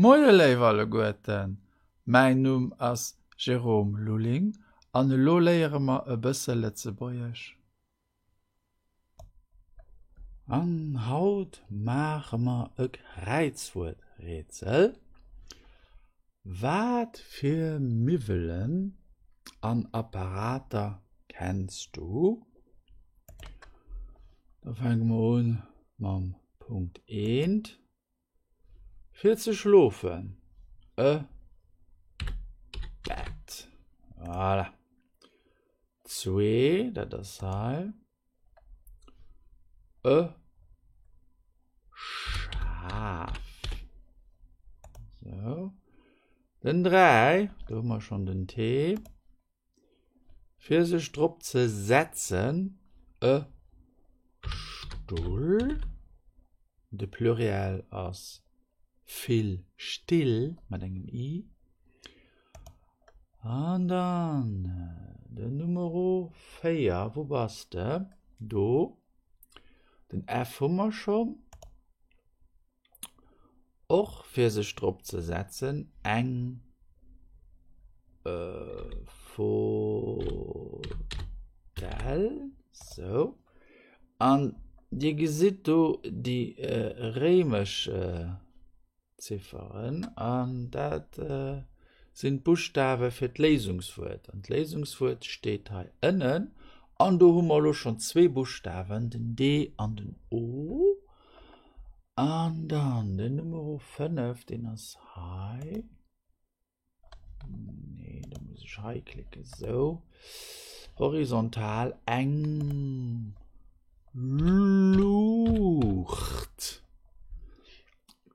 Moie léif alleguerten, mäin Numm ass Jérôme Lulling an elo léiere mer e bësse Lëtzebuergesch. An haut maache mer e Kräizwuerträtsel. Wat fir Miwwelen an Apparater kenns du? Da fänke mer un mam Punkt eent. Fir ze schlofen e Bett. Voilà. Zwee, dat ass hei. E Schaf. Sou. Den 3, do hu mer schonn den T. Fir sech drop ze setzen, e Stull. De Pluriel ass vill Still mat engem i. An dann den Numero 4, wou bass de? Do. Den F hu mer schonn. Och fir sech drop ze setzen, eng Fotell, sou. An Dir gesitt do déi réimesch Zifferen an dat sinn d'Buschtawe fir d'Léisungswuert. An d'Léisungswuert steet hei ënnen an do hu mer elo schonn zwee Buschtawen, den D an den O. An dann den Numero 5, deen ass hei. Nee, da muss ech hei klicken. Sou. Horizontal eng Luucht.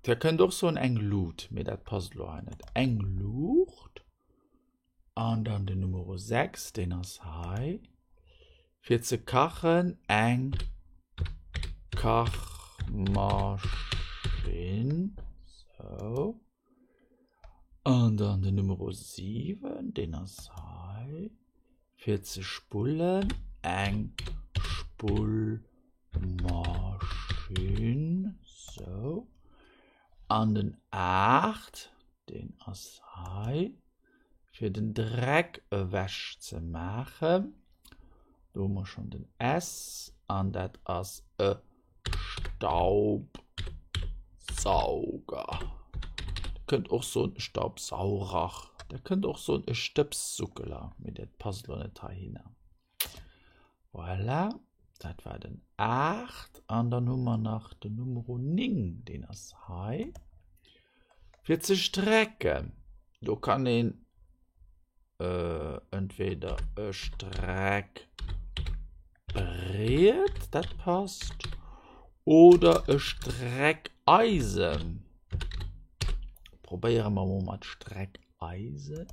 Der kënnt och soen eng Lut, mee dat passt elo hei net. Eng Luucht. An dann den Numero 6, deen ass hei. Fir ze kachen eng Kachmaschinn. Sou. An dann den Numero 7, deen ass hei. Fir ze spullen eng Spullmaschinn. Sou. An den 8, deen ass hei. Fir den Dreck ewech ze maachen. Do hu mer schonn den S an dat ass e Staubsauger. Der kënnt och soen e Staubsaurer. Der kënnt och soen e Stëbssuckeler, mee dat passt elo net heihinner. Voilà, dat war den 8. An dann hu mer nach den Numero 9, deen ass hei. Fir ze strecken, do kann een äh, entweder e Streckbriet, dat passt, oder e Streckeisen. Probéiere mer mol mat Streckeisen.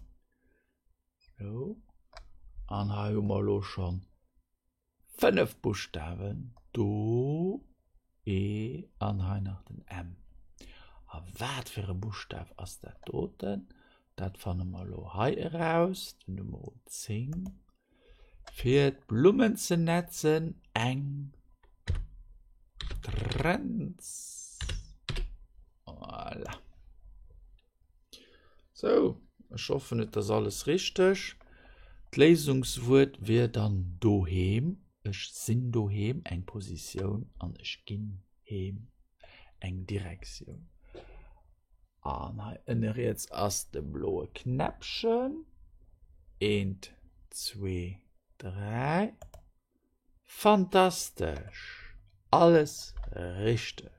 Sou. An hei hu mer elo schonn 5 Buschtawen, do, E an hei nach den M. A wat fir e Buschtaf ass dat doten? Dat fanne mer elo hei eraus, den Numero 10. Fir d'Blummen ze netzen, eng Trenz. Voilà. Sou, ech hoffen et ass alles richteg. D'Léisungswuert wier dann doheem. Ech sinn doheem, eng Positioun, an ech ginn heem, eng Direktioun. An hei ënne riets ass de bloe Knäppchen. Eent, zwee, dräi. Fantastesch! Alles richteg!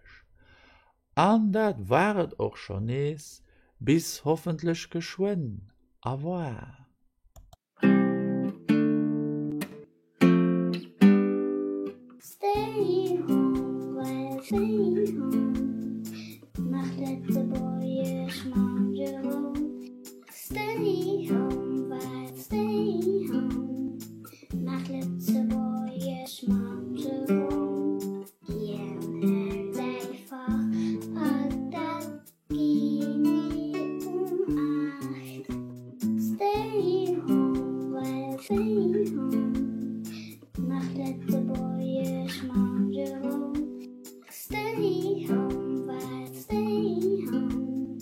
An dat war et och schonn nees, bis hoffentlech geschwënn. Au revoir! Stay home, well stay home, Mach Lëtzebuergesch mam Jérôme. Stay home, well stay home, Mach Lëtzebuergesch mam Jérôme. Hien hält säi Fach a dat genee um 8. Stay home, well stay home, Mach Lëtzebuergesch mam Jérôme. Stay home, well stay home.